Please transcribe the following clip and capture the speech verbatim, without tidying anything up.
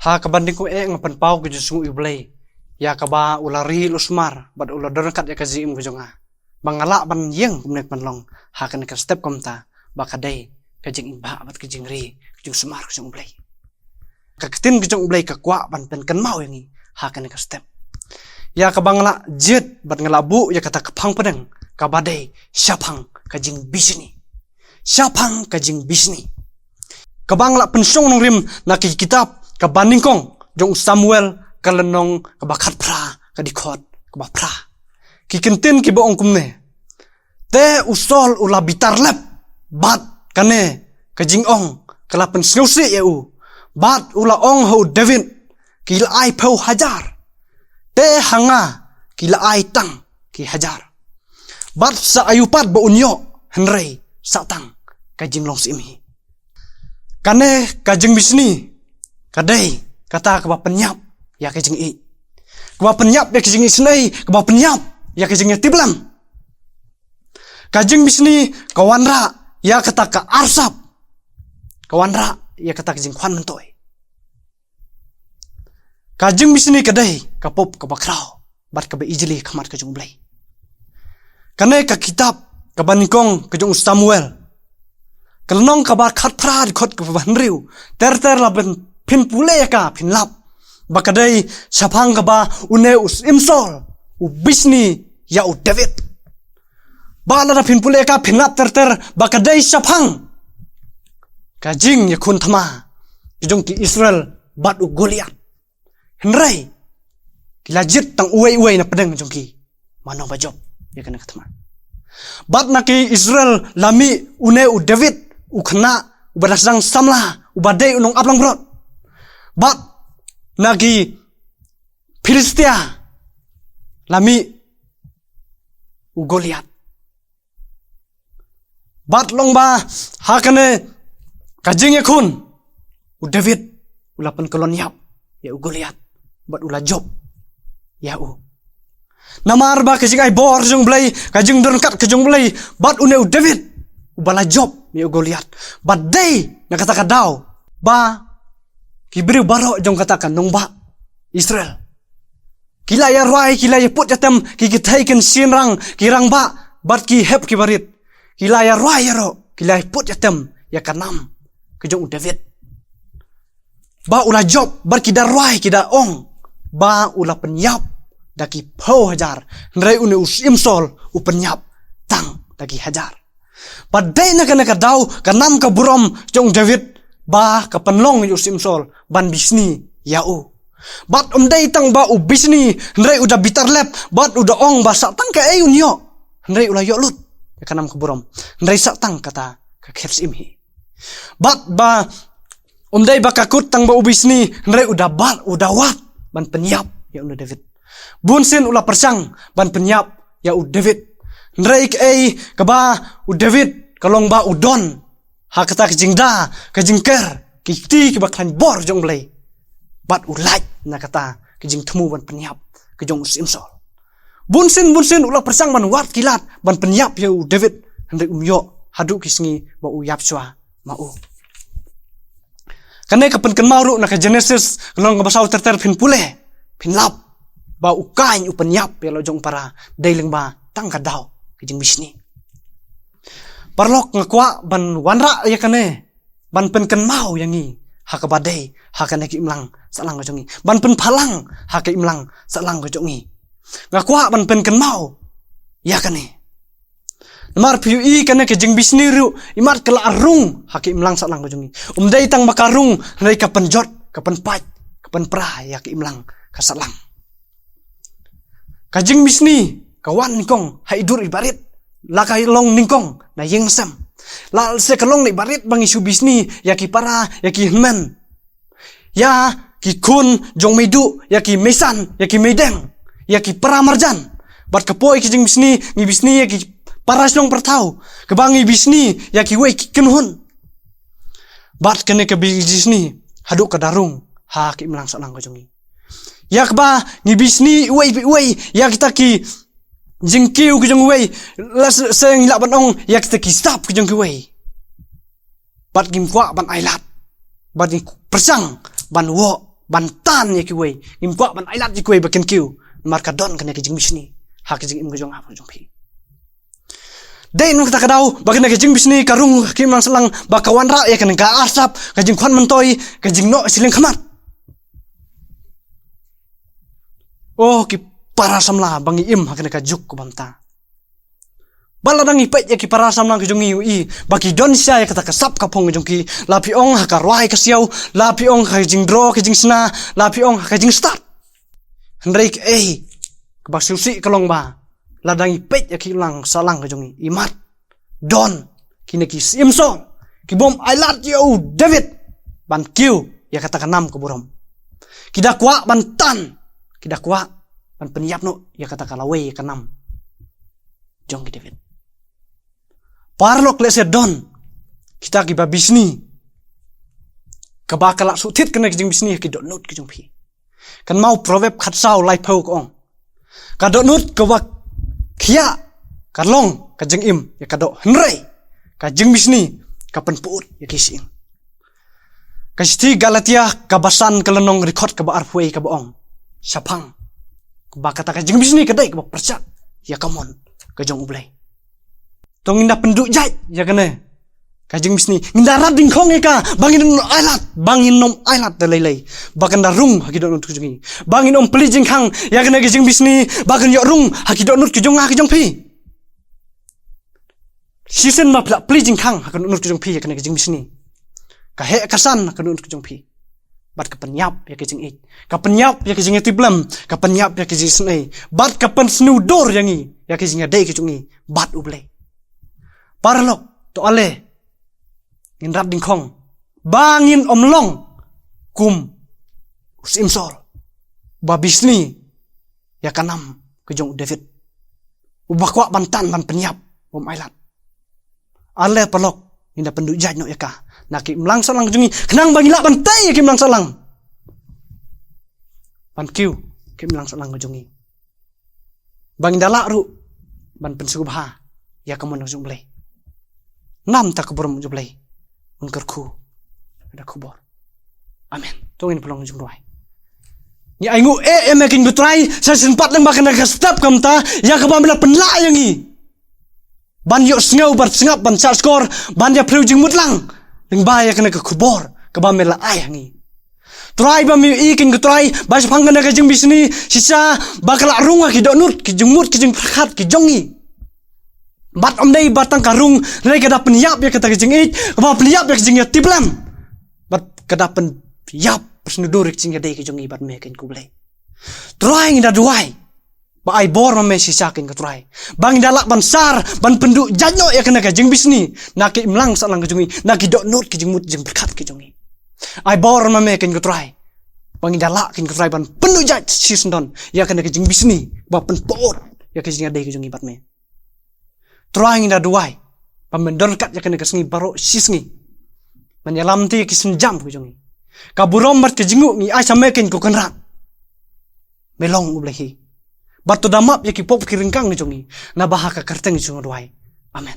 Ha kaba nyngkong eh nga pynpaw ka jingsngew U Blei ïa kaba u la ri losmar bad u la don ryngkat ïa ka jingim ka jong nga, ba nga lah ban ïeng kumne ban long ha kane ka step kumta, ba ka dei ka jingim bad ka jingri, ka jingsumar ka jong U Blei. Ka ktien ka jong U Blei ka kwah ban pynkynmaw ïa ngi ha kane ka step, ïa kaba nga lah jied bad nga lah buh ïa kata ka phang pdeng kaba dei shaphang ka jingbishni. Shaphang ka jingbishni. Kaba nga lah pynshong nongrim na ki kitab kaba nyngkong jong u Samuel, ka lynnong kaba khatphra, ka dkhot kaba phra. Ki kyntien kiba ong kumne: Te u Saul u la bitar lep bad kane ka jingong ka la pynsngewsih ïa u, bad u la ong ha u David, ki la ai phew hajar, te ha nga ki la ai tang ki hajar. Bad sa aïu pat ba un ïoh, hynrei sa tang ka jinglong syiem hi. Kane ka jingbishni ka dei kata kaba pynïap ïa ka jingïeit, kaba pynïap ïa ka jingisynei, kaba pynïap ïa ka jingïatiplem. Ka jingbishni ka wanrah ïa kata ka arsap, ka wanrah ïa kata ka jingkhwan myntoi. Ka jingbishni ka dei ka pop kaba khraw bad kaba ijli ha khmat ka jong U Blei. Kane ka kitab kaba nyngkong ka jong u Samuel, ka lynnong kaba khatphra, dkhot kaba hynriew, ter ter la phin, phin pule ïa ka phin lap ba ka dei shaphang kaba une u Syiem Saul u bishni ïa u David. Ba lada phin pule ïa ka phin lap ter ter ba ka dei shaphang ka jingïakhun thma ka jong ki Israel bad u Goliath. Hynrei ki la jied tang uwei uwei na pdeng jong ki, mano ba jop ïa kane ka thma. Bad na ki Israel la mih une u David, u khynnah uba dang sdang samla, uba dei u nongaplangbrot. Bad na ki Philistia la mih u Goliath. Bad long ba ha kane ka jingïakhun, u David u la pynkyllon ïap ïa u Goliath bad u la jop ïa u. Namar ba ka jingai bor jong U Blei, ka jingdon kat ka jong U Blei bad une u David uba la jop ïa u Goliath. Bad dei na kata ka daw ba ki briew baroh jong kata ka nongbah Israel ki la ïa rwai, ki la ïa put ïa tem, ki kynthei ki shynrang, ki rangbah bad ki hep ki barit, ki la ïa rwai ïa roh, ki la ïa put ïa tem ïa ka nam ka jong u David ba u la jop. Bad ki da rwai, ki da ong ba u la pynïap da ki phew hajar, hynrei une u Syiem Saul u pynïap tang da ki hajar. Bad dei na kane ka daw ka nam ka burom jong u David ba ka pynlong ïa u Syiem Saul ban bishni ïa u. Bad um dei tang ba u bishni, hynrei u da bitar lep bad u da ong ba sa tang kaei un ïoh, hynrei u la ïoh lut ïa ka nam ka burom, hynrei sa tang kata ka khet syiem hi. Bad ba um dei ba ka kut tang ba u bishni, hynrei u da bat, u da wad ban pynïap ïa une u David. Bunsien u la pyrshang ban pynïap ïa u David, hynrei kaei kaba u David ka long ba u don ha kata ka jingda, ka jingker, ki kti kiba khlaiñ bor jong U Blei. Bad u lait na kata ka jingthmu ban pynïap ka jong u Syiem Saul. Bunsien bunsien u la pyrshang ban wad ki lad ban pynïap ïa u David, hynrei um ïoh haduh ki sngi ba u ïap shuwa ma u. Kane ka pynkynmaw ruh na ka Genesis, ka lynnong kaba saw, ter ter phin pule phin lap ba u Kain u pynïap ïa la jong u para, dei lyngba tang ka daw ka jingbishni. Paralok, nga kwah ban wanrah ïa kane ban pynkynmaw ïa ngi ha kaba dei ha kane ka imlang sahlang ka jong ngi, ban pynphalang ha ka imlang sahlang ka jong ngi. Nga kwah ban pynkynmaw ïa kane. Namar phi ïohi kane ka jingbishni ruh imat ka la rung ha ka imlang sahlang ka jong ngi. Um dei tang ba ka rung, hynrei ka pynjot, ka pynpait, ka pynpra ïa ka imlang ka sahlang. Ka jingbishni ka wan nyngkong ha i dur i barit, la ka long nyngkong na ïing sem. La se ka long na i barit ba ngi shu bishni ïa ki para, ïa ki hynmen, ïa ki khun jong meiduh, ïa ki meisan, ïa ki meideng, ïa ki para marjan. Bad ka poi ka jingbishni, ngi bishni ïa ki para shnong para thaw, kaba ngi bishni ïa kiwei ki kynhun. Bad kane ka bishni haduh ka da rung ha ka imlang sahlang ka jong ngi. Ïa kaba ngi bishni iwei pa iwei ïa kita ki jingkiew ki jong iwei, la se, se ngi lah ban ong ïa kita ki sap ki jong kiwei. Bad ngim kwah ban ailad, bad ngi pyrshang ban woh ban tan ïa kiwei, ngim kwah ban ailad ïa kiwei ba kin kiew. Namar ka don kane ka jingbishni ha ka jingim ka jong nga bad jong phi. Dei na kata ka daw ba kane ka jingbishni ka rung ha ki imlang sahlang, ba ka wanrah ïa kane ka arsap, ka jingkhwan myntoi, ka jingnoh shiliang khmat. Oh, ki para samla ba ngi im ha kane ka juk kaba mynta. Ba lada ngi peit ïa ki para samla ki jong ngi, ïohi ba ki don shisha ïa kata ka sap ka phong ki jong ki, la phi ong ha ka rwai ka siaw, la phi ong ha ka jingdro ka jingsna, la phi ong ha ka jingstad. Hynrei kaei kaba sngewsih ka long ba lada ngi peit ïa ki imlang sahlang ki jong ngi, imat don kine ki syiem Saul ki bym ailad ïa u David ban kiew ïa kata ka nam ka burom. Ki da kwah ban tan, ki da kwah ban pynïap noh ïa kata ka lawei ïa ka nam jong ki David. Paralok, lehse don kita kiba bishni, kaba ka la shu thied kane ka jingbishni ha ki dohnud ki jong phi. Kan mut Proverb khatsaw laiphew ka ong, ka dohnud kaba khiah ka long ka jingim ïa ka doh, hynrei ka jingbishni ka pynpud ïa ki shyieng. Ka shithi Galatia kaba san ka lynnong, dkhot kaba arphew wei kaba ong shaphang ba kata ka jingbishni ka dei kaba pyrshah ïa ka mon ka jong U Blei. To ngin da pynduh jait ïa kane ka jingbishni, ngin da rat dyngkhong ïa ka, ba ngin nym ailad, ba ngin nym ailad da lei lei ba kan da rung ha ki dohnud ki jong ngi. Ba ngin nym plie jingkhang ïa kane ka jingbishni ba kan ïoh rung ha ki dohnud ki jong nga ki jong phi. Shisien ba phi la plie jingkhang ha ka dohnud ka jong phi ïa kane ka jingbishni, ka heh ka san ha ka dohnud ka jong phi, bad ka pynïap ïa ka jingïeit, ka pynïap ïa ka jingïatiplem, ka pynïap ïa ka jingisynei, bad ka pynsngew dur ïa ngi ïa ka jingïadei ka jong ngi bad U Blei. Paralok, to ale ngin rat dyngkhong ba ngin nym long kum u syiem Saul, ba bishni ïa ka nam ka jong u David, uba kwah ban tan ban pynïap, bym ailad. Ale paralok, ngin da pynduh jait noh ïa ka na ki imlang sahlang ka jong ngi, khnang ba ngin lah ban tei ïa ki imlang sahlang, ban kiew ki imlang sahlang ka jong ngi, ba ngin da lah ruh ban pynsngewbha ïa ka mon ka jong U Blei. Namar ta ka burom jong U Blei un kyrkhu da khubor. Amen. To ngin pynlong jingduwai. Ngi ainguh eh ïa me ko Trai, sa shisien pat lyngba kane ka step ka mynta ïa kaba me la pynlah ïa ngi ban ïohsngew, ban sngap, ban shahshkor, ban ïa pyrshang jingmut lang lyngba ïa kane ka khubor kaba me la ai ha ngi. Trai, ba me ïohi ko Trai ba shaphang kane ka jingbishni shisha ba ka la rung ha ki dohnud, ki jingmut, ki jingpyrkhat ki jong ngi. Bad ym dei ba tang ka rung, hynrei ka da pynïap ïa kata ka jingïeit, ka da pynïap ïa ka jingïatiplem, bad ka da pynïap, pynsngew dur ïa ka jingïadei ka jong ngi bad me ko U Blei. Trai, ngi da duwai ba ai bor ma me shisha ko Trai, ba ngin da lah ban shah, ban pynduh jait noh ïa kane ka jingbishni na ki imlang sahlang ka jong ngi, na ki dohnud, ki jingmut, jingpyrkhat ki jong ngi. Ai bor ma me ko Trai ba ngin da lah ko Trai ban pynduh jait shisyndon ïa kane ka jingbishni ba pynpud ïa ka jingïadei ka jong ngi bad me. Trai, ngi da duwai ba men don ryngkat ïa kane ka sngi baroh shi sngi, men ïalam te ïa ki sienjam ki jong ngi. Ka burom bad ka jingnguh ngi ai sha me ko Kynrad. Me long U Blei hi. Bad to da map ïa ki pop ki ryngkang ki jong ngi, naba ha ka kyrteng Jisu nga duwai. Amen.